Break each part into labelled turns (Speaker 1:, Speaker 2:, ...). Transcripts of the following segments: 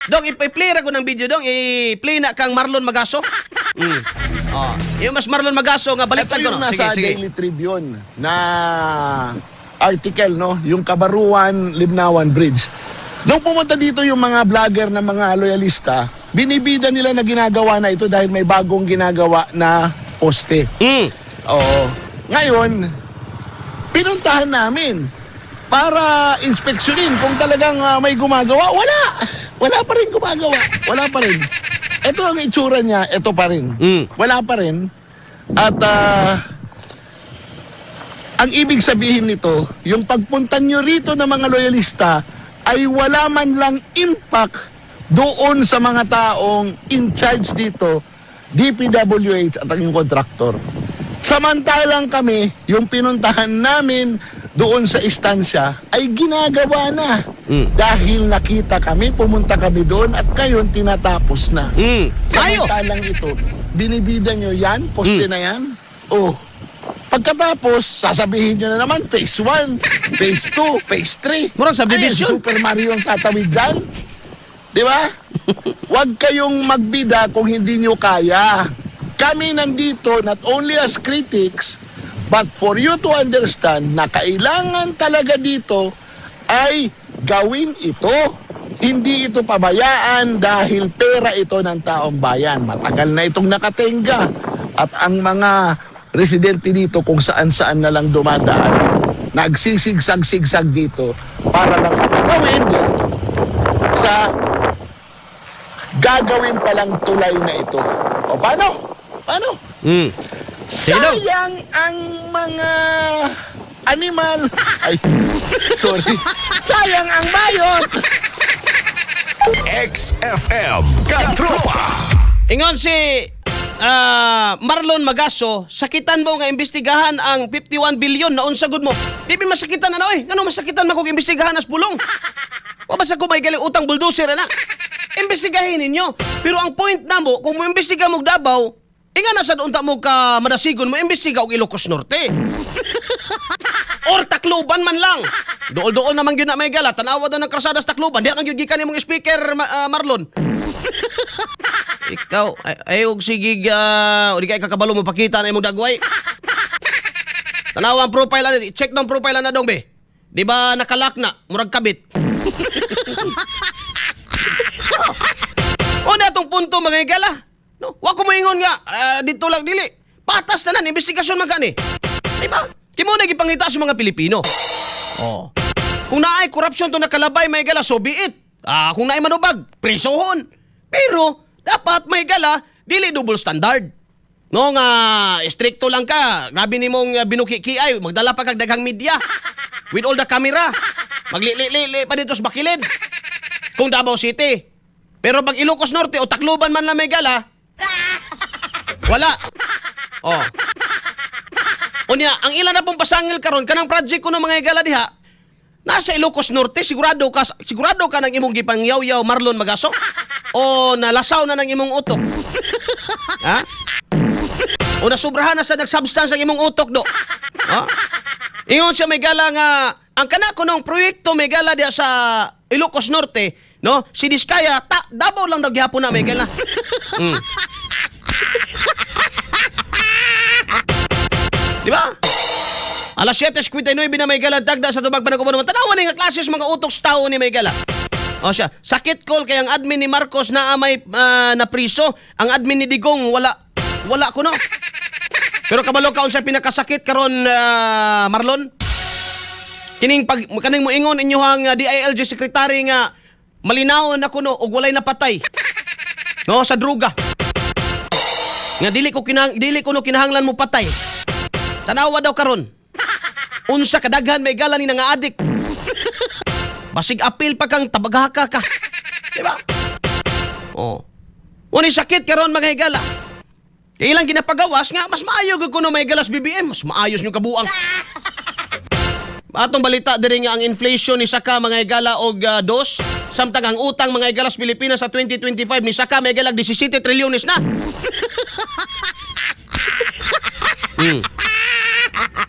Speaker 1: Dong, i-play ra ko ng video dong, i-play na kang Marlon Magaso. Oh, yung mas Marlon Magaso nga
Speaker 2: Ito
Speaker 1: baliktad ko
Speaker 2: yung
Speaker 1: no. Sige,
Speaker 2: nasa
Speaker 1: sige.
Speaker 2: Daily Tribune na article, no? Yung Cabaruan, Libnawan Bridge. Nung pumunta dito yung mga vlogger na mga loyalista, binibida nila na ginagawa na ito dahil may bagong ginagawa na poste. Oo. Ngayon, pinuntahan namin para inspeksyonin kung talagang may gumagawa. Wala! Wala pa rin gumagawa. Wala pa rin. Ito ang itsura niya, ito pa rin. Wala pa rin. At ang ibig sabihin nito, yung pagpunta nyo rito ng mga loyalista ay wala man lang impact doon sa mga taong in charge dito, DPWH at ang yung contractor. Samantalang kami, yung pinuntahan namin doon sa istansya ay ginagawa na. Dahil nakita kami, pumunta kami doon at ngayon tinatapos na.
Speaker 1: Ayo.
Speaker 2: Samantalang ito, binibida nyo yan, poste na yan. Oh. Pagkatapos, sasabihin nyo na naman, phase 1, phase 2, phase 3.
Speaker 1: Murag subdivision.
Speaker 2: Ay, Super Mario ang tatawid dyan. Di ba? Huwag kayong magbida kung hindi nyo kaya. Kami nandito, not only as critics, but for you to understand na kailangan talaga dito ay gawin ito. Hindi ito pabayaan dahil pera ito ng taong bayan. Matagal na itong nakatenga. At ang mga residente dito kung saan-saan na lang dumadaan, nagsisigsag-sigsag dito para lang makatawid sa gagawin palang tulay na ito. O paano? Paano?
Speaker 1: Sige daw.
Speaker 2: Sayang ang mga animal. Ay, sorry. Sayang ang bayot.
Speaker 3: XFM Katropa.
Speaker 1: Ingon si Marlon Magaso, sakitan mo nga imbestigahan ang 51 billion na unsa gud mo. Di ba masakitan na oy? Ngano masakitan man kung imbestigahan as pulong? Wa ba sa ko may galing utang bulldozer na? Imbestigahin ninyo. Pero ang point namo, kung mo imbestiga mo Davao, inga na sad unta mo ka madasigon mo imbestiga og Ilocos Norte. Or Tacloban man lang. Dool-dool naman gyud na may gala. Tanawa daw ng krasada sa Tacloban. Di man gyud gikan imong speaker Marlon. Ikaw, ay, ay og sige, di kay kakabalo mo pakita na imong dagway. Tanawa ang profile na, check ng profile na dong be. Di ba nakalak na, murag kabit. O na itong punto mga higala. No, wa ko moingon nga dito lang dili. Patas tanan investigasyon man kani. Di ba? Kimo na gipangita sa mga Pilipino. Oh. Kung naay korupsyon to nakalabay may gala, so be it. Ah, kung naay manubag, presohon. Pero dapat may gala, dili double standard. No nga stricto lang ka, grabe nimong binukikiay, magdala pa kag daghang media with all the camera. Maglili-li pa dito sa Bakilid. Kung Davao City. Pero pag Ilocos Norte o Tacloban man lang may gala, wala. Oh. Unya, ang ilan na pong pasangil karon kanang project ko ng mga higala diha, nasa Ilocos Norte, sigurado ka ng imong gipangyaw-yaw Marlon Magaso o nalasaw na ng imong utok. Ha? O nasubrahan na sa nagsubstance ang imong utok do. Ha? Ingon siya may gala nga ang kana ko nung proyekto may gala diha sa Ilocos Norte, no? Si Diskaya ta Davao lang daw gihapon na may gala. Di ba? Alas 7:59 na may gala dagda sa tubag panaguban naman. Tanawan ni nga klase sa mga utok sa tao ni may gala. O siya, sakit call kay ang admin ni Marcos na may na priso, ang admin ni Digong wala wala kuno. Pero kabalo ka unsa pinakasakit karon Marlon? Kining pag kaning moingon inyohang DILG secretary nga malinaw na kuno og walay napatay. No, sa druga. Nga dili ko no kinahanglan mo patay. Tanawa daw karon. Unsa kadaghan may gala ni nga adik. Basig apil pa kang tabaghaka ka. Di ba? Oh. Uni sakit karon mga higala. Kay ilang ginapagawas nga mas maayo gyud kuno may galas BBM, mas maayos nyo kabuang. Atong balita diri nga ang inflation ni saka mga higala og dos samtang ang utang mga higala sa Pilipinas sa 2025 ni saka mga higala 17 trilyones na.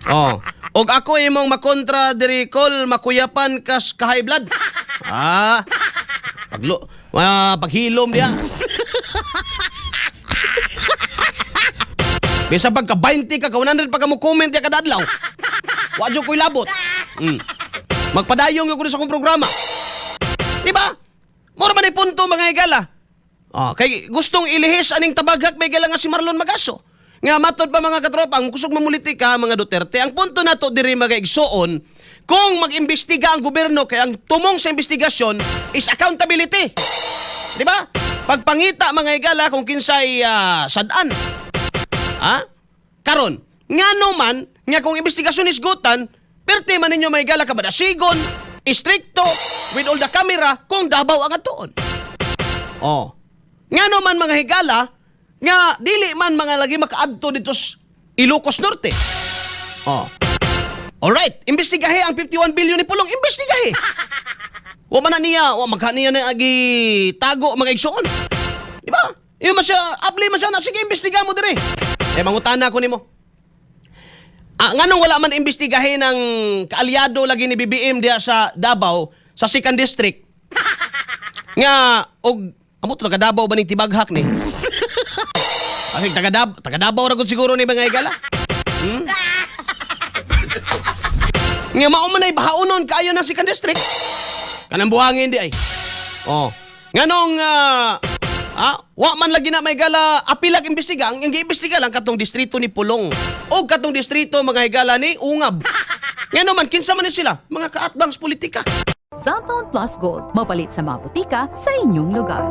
Speaker 1: Oh. Og ako imong makontra diri call makuyapan kas ka high blood. Ah. Paglo Mga paghilom diha. Bisa pagka 20 ka, ka 100 pa ka mo comment diha kada adlaw. Wa jud ko'y labot. Magpadayong gyud ko sa akong programa. Di ba? Mura man ay punto, mga higala. Ah, kay gustong ilihis aning tabaghak, may higala, nga si Marlon Magaso. Nga matod pa, mga katropa, ang kusog mamulitika mga Duterte. Ang punto nato diri, mga igsoon, kung mag-imbestiga ang gobyerno, kay ang tumong sa investigasyon is accountability. Di ba? Pagpangita, mga higala, kung kinsay sad-an. Ha? Karon, ngano man nga kung investigasyon isgutan, perti man ninyo, mga higala, kabadasigon, istrikto, with all the camera, kung Davao ang atuon. Oh. Ngano man, mga higala, nga dili man mga lagi makaadto dito sa Ilocos Norte. Oh. Alright, imbestigahe ang 51 billion ni Pulong, imbestigahe. Wa man na niya, wa magka niya na agi tago, mga igsoon. Di ba? Iyo man siya, abli man siya na, sige, imbestiga mo dire. Eh, mangutana ko nimo. Ah, nganong wala man imbestigahe ng kaalyado lagi ni BBM diha sa Davao, sa Second District? Nga og amo to, taga Davao ba ning tibaghak ni? Asi taga Davao ra gud siguro ni, mga higala. Nga mao man ay bahaonon kaayo ng Second District. Kanang buhangin di ay. Oh. Nganong wa man lagi na may gala apilag imbestiga, ang giimbestiga lang katong distrito ni Pulong o katong distrito, mga higala, ni Ungab. Ngano man, kinsa man ni sila? Mga kaatbang sa politika.
Speaker 4: Xanthone Plus Gold, mapalit sa mga botika sa inyong lugar.